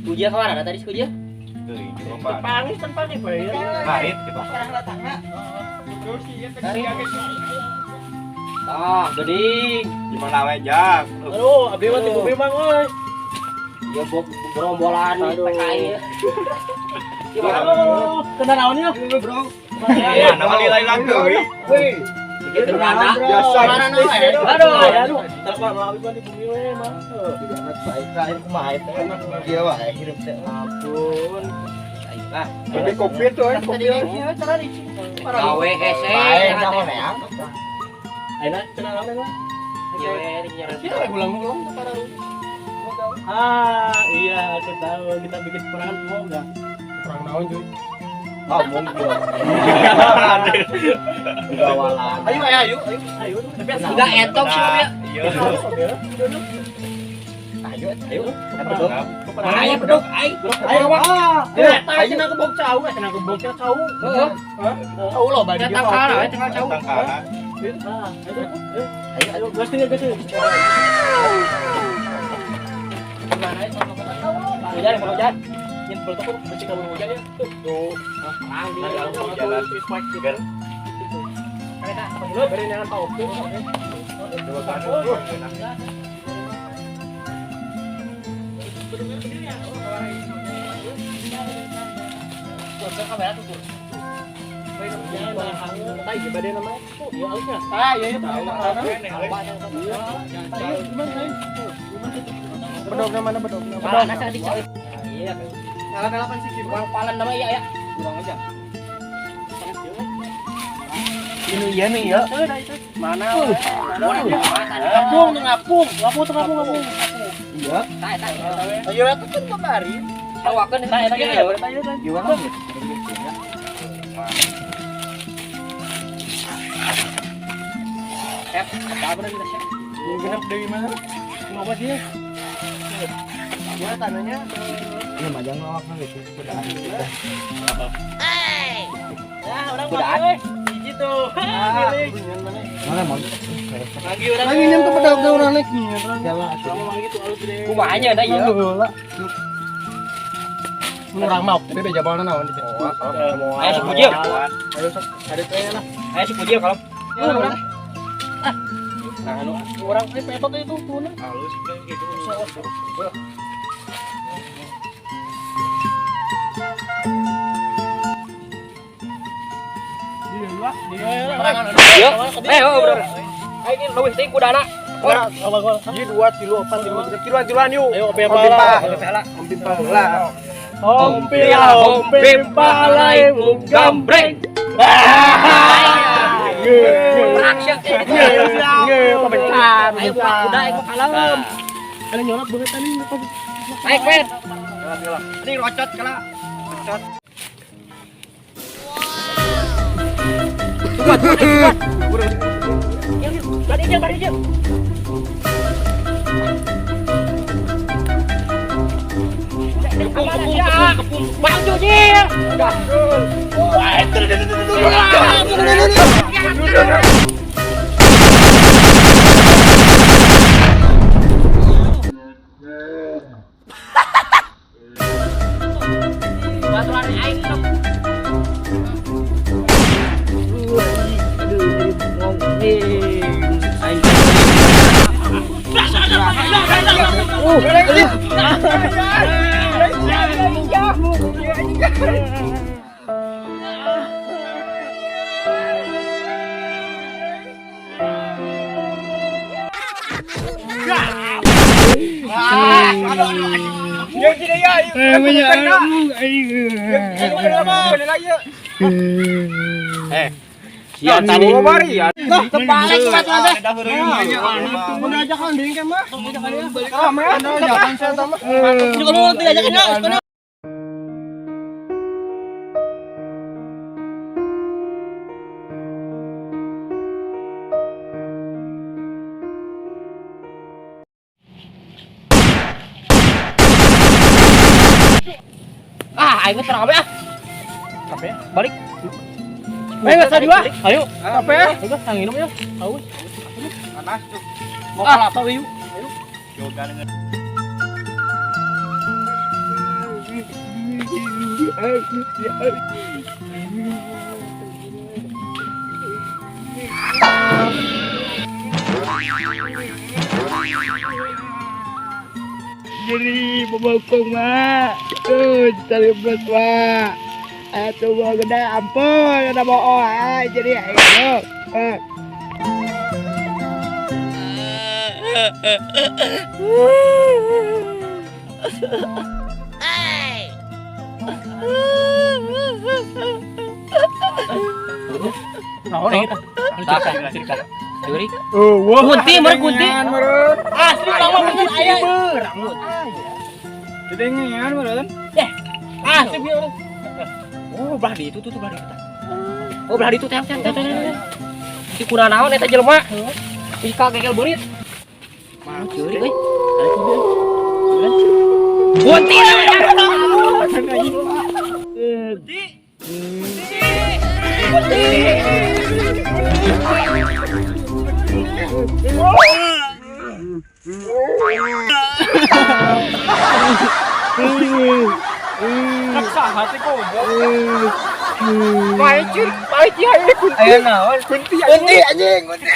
Kuja kemana tadi si Kuja? Pangis kan pangis bae. Harit gitu. Tah, geuning. Gimana we, Jak? Aduh, abdi mah tibu bimang euy. Ya gerombolan Aduh. PKI. Gimana? Aduh, kena naon ya? Bro. Mana mah lila-lila deui. Wih. Gitu beranda. Biasa. Aduh. Aduh, telepon mah abdi mah di bumi we mah. Baik kumaha teh. Kieu wae hirup teh. Ampun. Ah, Tapi kopi tuh, eh, kopi. gawe hese. Bae naon ya. Ayeuna cenah naon ya? Iya, nyaran. Iya, ulang-ulang para. Ah, iya, aku tahu. Kita bikin peperangan mau enggak? Perang naon cuy? Ngomong gua. Gawalan. Ayo, ayo, ayo, ayo. Ayo. Enggak entok sih, ya. Iya. Ayo, Ayo. bedog. Ayo bedog, ayo. Ayo, ah. Ayo, cenah kebok cau, cenah kebok cau. Heeh. Tahu lo bagi Datang kalah, ayo tangkal cau. Tangkalan. Ah, ayo, ayo. Ayo, gas tinggal, gas tinggal. Hujan, kalau hujan. Yang perlu tuh becik kabur hujan ya. Tuh. Tuh. Ah, Jalan. Gitu. Lu beri jangan tahu. Bedogna mana bedogna? Bedog. Iya. Ngalah-ngalahan sih Kurang palan nama iya ya. Kurang aja. Ini iya nih ya. Mana? Ngapung, ngapung, ngapung, ngapung, ngapung. Iya. Tak, tak. Ayo atuh kan kemarin. Sawakeun Nah, eta ge ya, eta ge. Gimana? Chef, apa kita chef? Genep dari mana? Kenapa sih? Ya tanahnya. Ini majang lawak gitu. Ya, orang Kudaan. mah hiji tuh. Milik. Mana mau? Lagi orang. Lagi nyentuh bedog urang lagi. Jalan atuh. Kamu lagi tuh alus deh. Kumaha nya da ieu? Urang mah tapi beja bawa naon di situ. Ayo si Pujil. Ayo sok ada teh lah. Ayo si Pujil kalau. Ya, orang. Nah, anu orang eh petot itu tuh. Halus gitu. Yo. Eh, oh, bro. Ayo ini leuwih teuing kudana. Ini 2 kilo 4 kilo 3 kiloan kiloan yuk. Ayo Om Pimpa. Om Pimpa lah. Om Pimpa, Om Pimpa laimu gambreng. Perang sia. Nge, pemecan. Ayo pak kuda ayo kalem. Ada nyolot banget tadi. Naik, Pet. Ini rocot kala. Rocot. Kuat, kuat, kuat. Yuk, yuk. Balik aja, balik aja. Kepung, kepung, kepung, kepung. Bang Juji. Udah. Baturan aing dong. Sia tadi. Ya. Kebalik baturan teh. Mengajakan deui mah. Mengajakan saya sama. Juga lu tidak ajakan. Ah, aing mah terang ah. Kape. Balik. Ayo nggak dua. Ayo. Kape. Udah, yang minum ya. Haus. Panas tuh. Mau kelapa yuk. Yoga dengan Jadi bobokong mah. Tuh, cari belas mah. Atuh mau gede ampun, ada bohong ah, jadi ayo. Eh. Naon eta? Cerita, cerita. Curi. Oh, wah. Kunti, meureun kunti. Meureun. Asli lama bener aya. Didengean meureun. Asli bieu urang. Oh, belah di itu tuh, belah di itu. Oh, belah di itu teang teang teang teang. Si kuna naon eta jelema? Ih, ka gegel beurit. Curi euy. Kunti Saha teh goblok. Bae curi, bae curi kunti. Ayo naon? Kunti anjing, kunti.